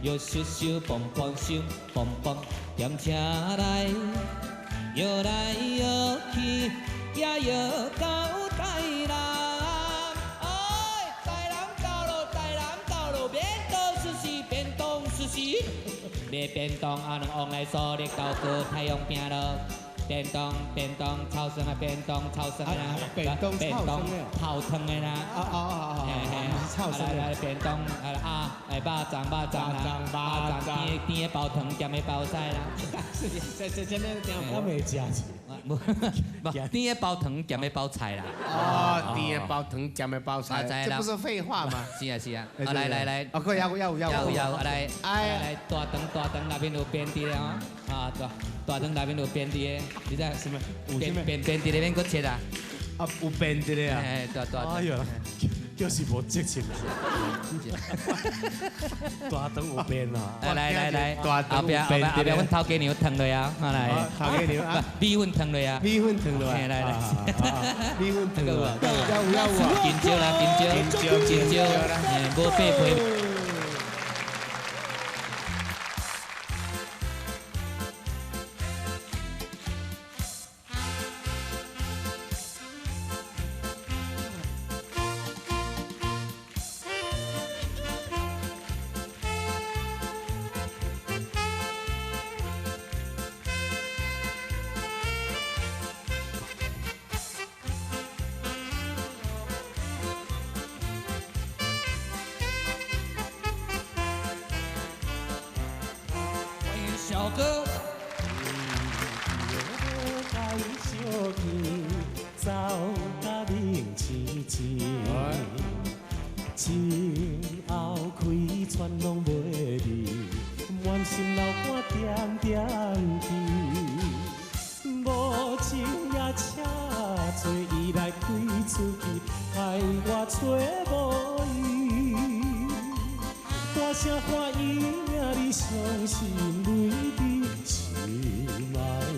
搖咻咻蹦蹦咻蹦蹦，踮車內搖來搖去，也搖到台南。哎，台南到囉，台南到囉，便當壽司，便當壽司，買便當啊，兩往來蘇力到過太陽餅囉。便當便當炒蒜啊，便當炒蒜啊，便當便當泡湯的啦。哦哦哦哦，炒蒜。來來便當啊，哎肉粽肉粽啦，肉粽甜甜的包糖，鹹的包菜啦。這這這這我未食無，無甜的包糖，鹹的包菜啦。哦，甜的包糖，鹹的包菜，這不是廢話嗎？是啊是啊，來來來，哦，要要要要，來來大腸大腸內面有便佇的哦，啊大大腸內面有便佇的，你知什麼？便便便佇裡面閣切啊？啊，有便佇的啊？哎，大大。哎呦，就是無激情。大腸有便啊！來來來，大腸後壁後壁後壁，阮頭家娘燙落啊，來。頭家娘啊，米粉燙落啊，米粉燙落來來來，米粉燙落，要有要有啊！緊張啦，緊張，緊張，緊張，哎，無八皮。小哥。情后开船拢袂离，满心流汗点点滴。无情也车做伊来开出去，害我揣无伊。大声喊伊名，你伤心泪滴，心爱的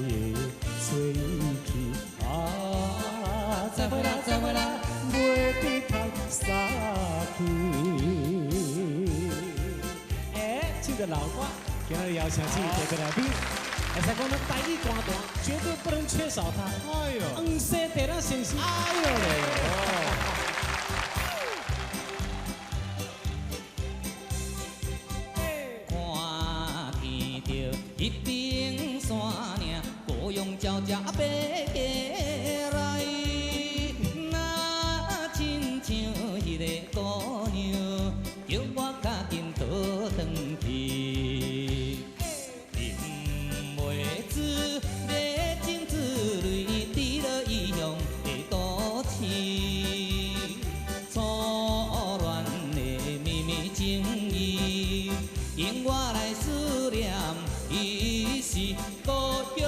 找伊去啊！再会啦，再会啦，袂得通杀去。哎，唱个老歌，今日邀请请特别来宾，会使讲咱台语歌坛绝对不能缺少他。哎呦，黄西地咱先生，哎呦嘞！看见著彼顶山岭，孤勇鸟鸟爬来，若亲像彼个姑娘，叫我赶紧倒转去。饮袂止要情之泪，滴落异乡的都市，初恋的绵绵情意，引我來思念，伊是故鄉。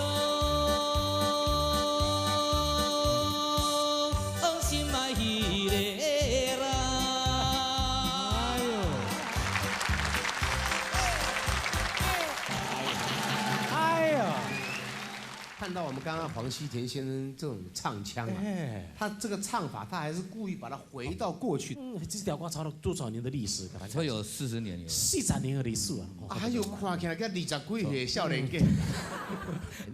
心愛彼個人。哎呦！看到我们剛剛黃西田先生這種唱腔啊，他這個唱法，他還是故意把它回到過去。嗯，這條歌差不多多少年的歷史？會有40年有。40年的歷史啊！哎呦，看起來跟20幾歲少年家。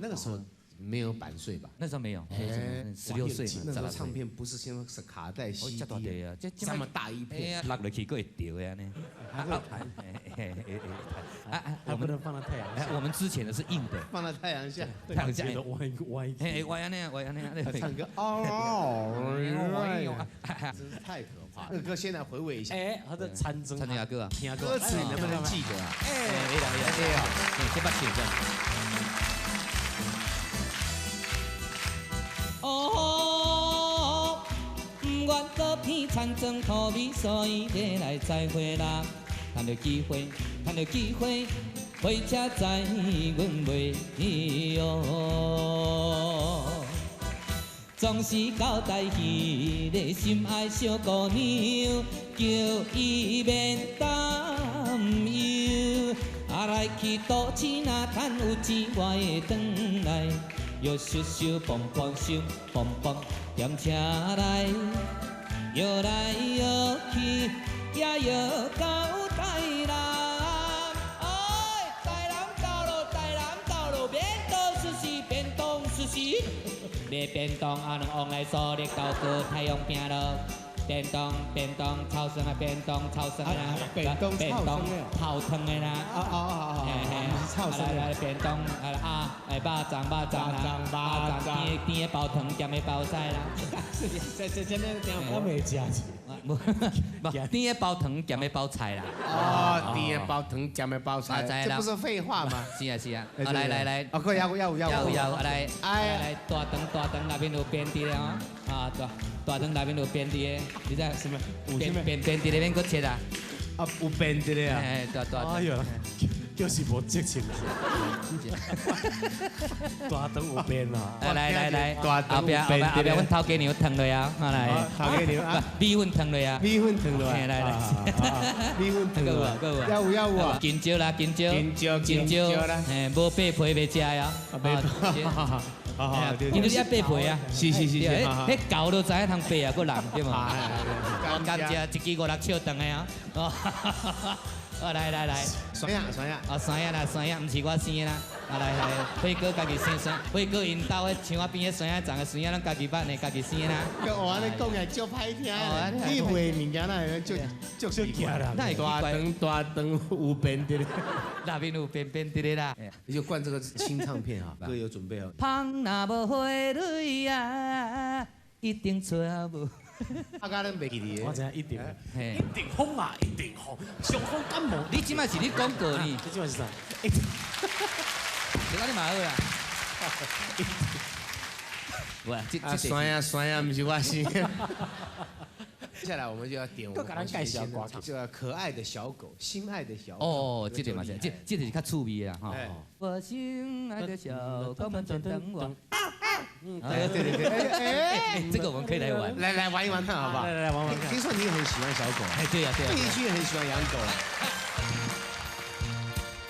那個時候沒有版稅吧？那時候沒有，16歲嘛。那時候唱片不是先是卡帶 CD，啊，這麼大一片，落落去閣會掉的呢。啊，我們不能放到太陽下。我們之前的是硬的，放到太陽下，太陽下歪歪，嘿，歪安呢，歪安呢，唱歌哦，真是太可怕。那個歌現在回味一下，哎，他的參增，參增阿哥啊，歌詞你能不能記得啊？哎，哎啦哎啦，先把唱這樣。哦，不願閣鼻田庄土味，所以欲來再會啦。趁著機會，趁著機會，火車載阮袂哦。總是交代彼个心愛小姑娘，叫伊免擔憂。啊，來去都市若趁有錢，我會轉來。搖咻咻蹦蹦咻蹦蹦，踮車內搖來搖去，也搖到台南。便當啊，兩往來蘇力高過太陽餅咯。便當便當炒酸啊，便當炒酸啊，便當泡湯的啦。哦哦哦哦，炒酸來來便當啊啊，哎肉粽肉粽啦，肉粽甜甜的包糖，鹹的包菜啦。這這這這我未食過。無，甜的包糖，鹹的包菜啦。哦，甜的包糖，鹹的包菜，這不是廢話嗎？是啊是啊，來來來，哦，要要要要，來來來，大腸大腸內面有便佇的哦，啊大大腸內面有便佇的，你知什麼？便便便佇那邊閣切啊？啊，有便佇的啊？哎，大大。哎呦，就是無激情。大腸有便啊！來來來，大腸後壁後壁後壁，阮頭家娘燙落啊，來。頭家娘啊，米粉燙落啊。米粉燙落來。來來，米粉燙落。夠有夠有。要有要有啊！金蕉啦，金蕉。金蕉金蕉啦。嘿，無白皮袂食啊。白皮。好好，因為你愛白皮啊。是是是是。彼狗都知影通白啊，閣人對無？甘蔗一支五六尺長的啊。哦，來來來，山仔山仔，哦山仔啦山仔，毋是我生的啦。啊來來，輝哥家己生山，輝哥𪜶兜彼牆仔邊彼山仔長的山仔，攏家己捌呢，家己生的啦。佮我按呢講起來足歹聽，你畫物件哪會足足奇怪？大腸大腸有便佇咧，內面有便便佇咧啦。你就灌這個新唱片啊，歌有準備哦。芳若無花蕊啊，一定娶無。阿家恁袂記得？我知影一定，一定風啊，一定風，傷風感冒。你這擺是咧廣告呢？這擺是啥？一定。這個你嘛好啦。喂，這啊山啊山啊，毋是我生。接下來我們就要點我們這個可愛的小狗，心愛的小狗。哦，這個嘛是，這這個是較趣味的啦吼。我心愛的小狗們在等我。對對對，哎，這個我們可以來玩，來來玩一玩看好不好？來來玩玩看。聽說你也很喜歡小狗，哎，對呀對呀。鄧麗君也很喜歡養狗。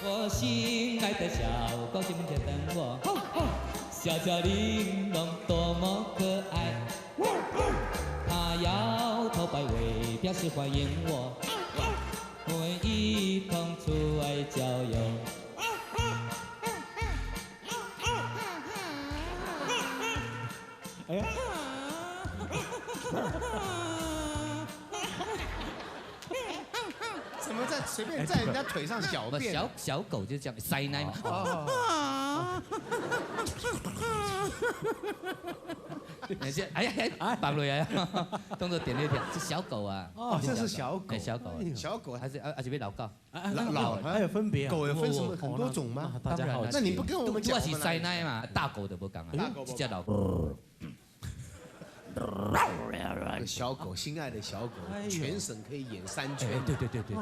我心愛的小狗，今天等我。小小玲瓏多麼可愛，它搖頭擺尾表示歡迎我，我們一同出外郊遊。哎呀！怎麼在隨便在人家腿上小便？小小狗就這樣塞奶嘛。哎呀哎，放落來啊！動作點一點，是小狗啊。哦，這是小狗。小狗，小狗還是還是欲老狗？老還有分別啊？狗有分什麼很多種嗎？大家好，那你不跟我們講？我是塞奶嘛，大狗的無仝啊，這隻老狗。小狗，心愛的小狗，全省可以演3圈。對對對對，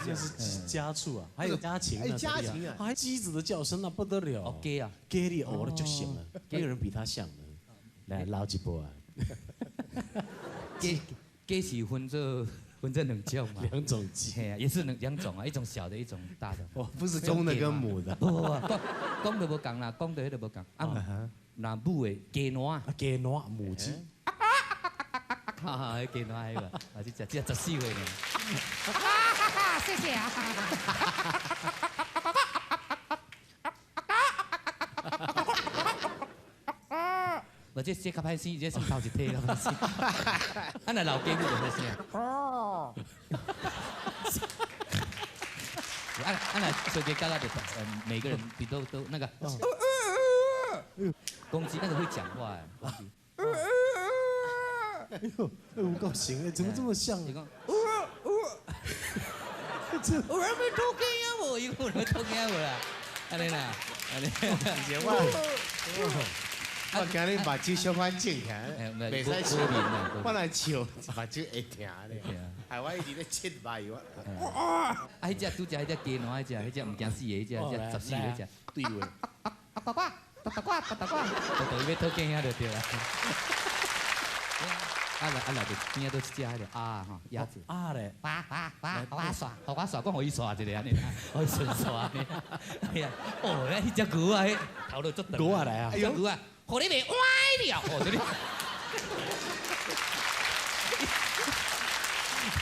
這是家畜啊，還有家禽啊，家禽啊，還雞子的叫聲那不得了。哦，雞啊，雞你哦，就行了，沒有人比他像的。來撈一波啊！雞雞是分做兩種嘛？兩種雞，也是兩種啊，一種小的，一種大的。哦，不是公的跟母的。不不不，公的無仝啦，公的彼個無仝。啊，那母的雞卵，雞卵母雞。哈哈，彼雞卵彼個，啊，這隻這14歲呢。謝謝啊。無這這較歹生，這算頭一體較歹生。啊，若老雞母就歹生。啊啊，若小雞嘎嘎就，每個人比都都那個。公雞那個會講話哎。公雞。哎呦，有夠型哎，怎麼這麼像？你講，這有人欲討囝無？伊有人欲討囝無啦？按呢啦，按呢。我今日目睭小可腫起來，袂使笑，我來笑目睭會疼咧。害我一直咧切目油。啊，彼隻拄只彼隻雞卵，彼隻彼隻毋驚死的，彼隻隻14歲彼隻。對話。啊，呱呱，呱呱呱呱，就伊欲討囝就對啦。啊來啊來，就邊仔都一隻彼個鴨吼，鴨子。鴨咧。哇哇哇，予我刷，予我刷，講予伊刷一个按呢，予伊順刷按呢。哎呀，哦，彼隻牛仔，彼頭路足長。牛仔來啊！隻牛仔，予你袂歪了，哦，這個。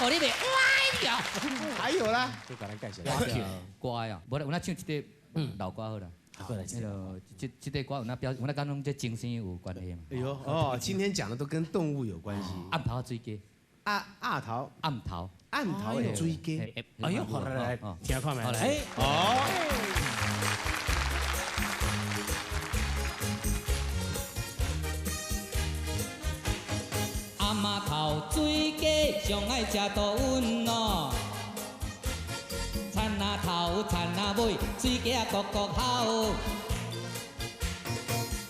予你袂歪了。還有啦，就共咱介紹。歌啊，無啦，有哪唱一塊老歌好啦。过来。那个这这个歌有那表，有那跟拢这精神有关系嘛。哎呦哦，今天讲的都跟动物有关系。暗头水鸡。啊，阿头。暗头。暗头的水鸡。哎呦，好来来，听看觅。哎，哦。阿妈头水鸡上爱食豆温哦。田仔头，田仔尾，水鸡仔咕咕吼，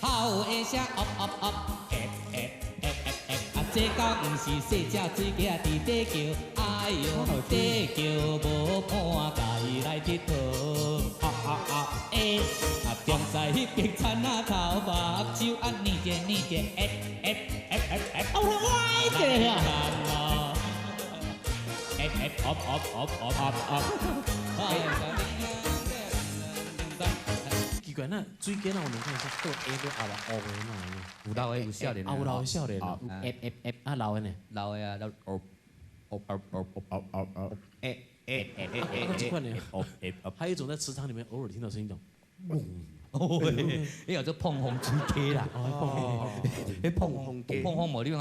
吼的声喔喔喔，欸欸欸欸欸，啊这敢毋是细只水鸡仔伫底叫，哎哟，底叫无伴，共伊来佚佗，啊啊啊欸，啊踮在彼边田仔头，目睭啊睨者睨者，欸欸欸欸欸，哦我歪者啊！欸欸，喔喔喔喔喔。奇怪，那水鸡那我们看是倒 A 对阿吧乌的那？有老的有少年啊，有老的少年啊，欸欸欸，啊老的呢？老的啊，老哦哦哦哦哦哦哦，欸欸欸欸欸，这款呢？还有一种在池塘里面偶尔听到声音，种嗡，哦，迄叫做碰风水鸡啦，哦，迄碰风碰风无你看，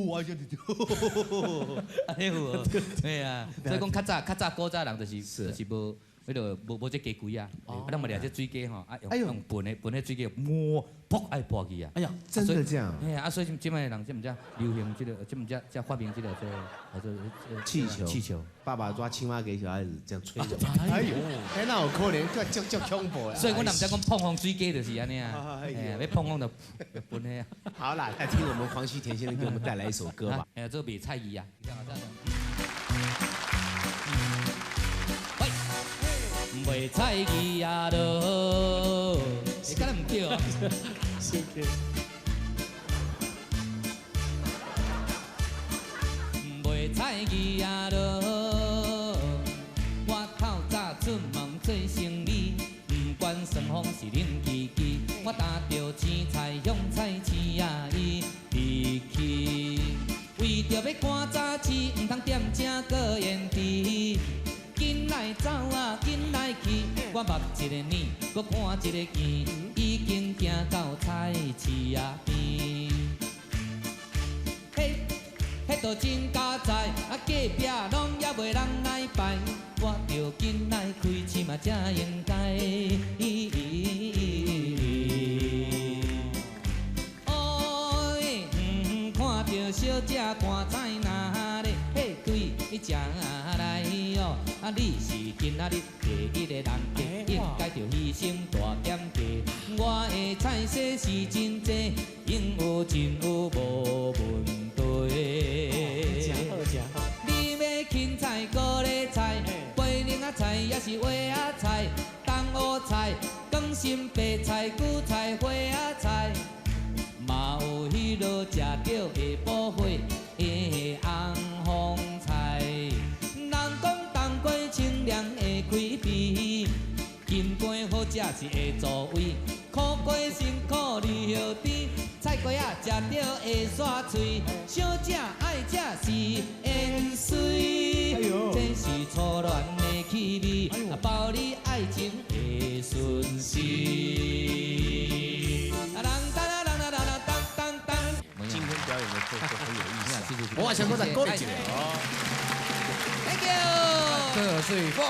哇，这就，安呢有无？对啊，所以讲较早较早古早人就是无。彼个无无这鸡规啊，啊，咱嘛掠这水鸡吼，啊用用笨的笨的水鸡，哇，噗爱破去啊！哎呀，真的这样？嘿啊，所以这摆人这毋才流行这个，这毋才才发明这个这个气球。气球，爸爸抓青蛙给小孩子这样吹着。哎呦，哎那有可能，叫足足恐怖啊！所以阮若毋知讲碰风水鸡就是按呢啊，哎呀，欲碰风就笨的啊。好啦，来听我们黄西田先生给我们带来一首歌吧。哎呀，这袂菜鱼啊。袂菜鱼啊啰，会敢若毋对哦。袂菜鱼啊啰，我透早出门做生意，不管双方是恁家己，我担著青菜向菜市仔伊离去，为著欲赶早市，毋通踮遮阁延迟。紧来走啊，紧来去！我目一个眼，阁看一个见，已经行到菜市仔边。彼，彼道真佳哉，啊隔壁拢犹未人来拜，我著紧来开市嘛才应该。哦，看著小姐棺材若咧，彼对食来哦。啊！你是今仔日第一个人客，应该著牺牲大减价。我的菜色是真济，应有尽有无问题。食好食好。你欲芹菜、高丽菜、白灵仔菜，抑是花仔菜、东乌菜、广心白菜、韭菜、花仔菜，嘛有彼落食著会补血的红凤菜。清凉会开鼻，金瓜好食是会助胃，苦瓜辛苦你晓甜，菜瓜仔食著会煞喙，小食爱食是缘水，这是初恋的气味，包你爱情会顺时。今天表演的都很有意思，我想讲再讲一下。Thank you。这水 four。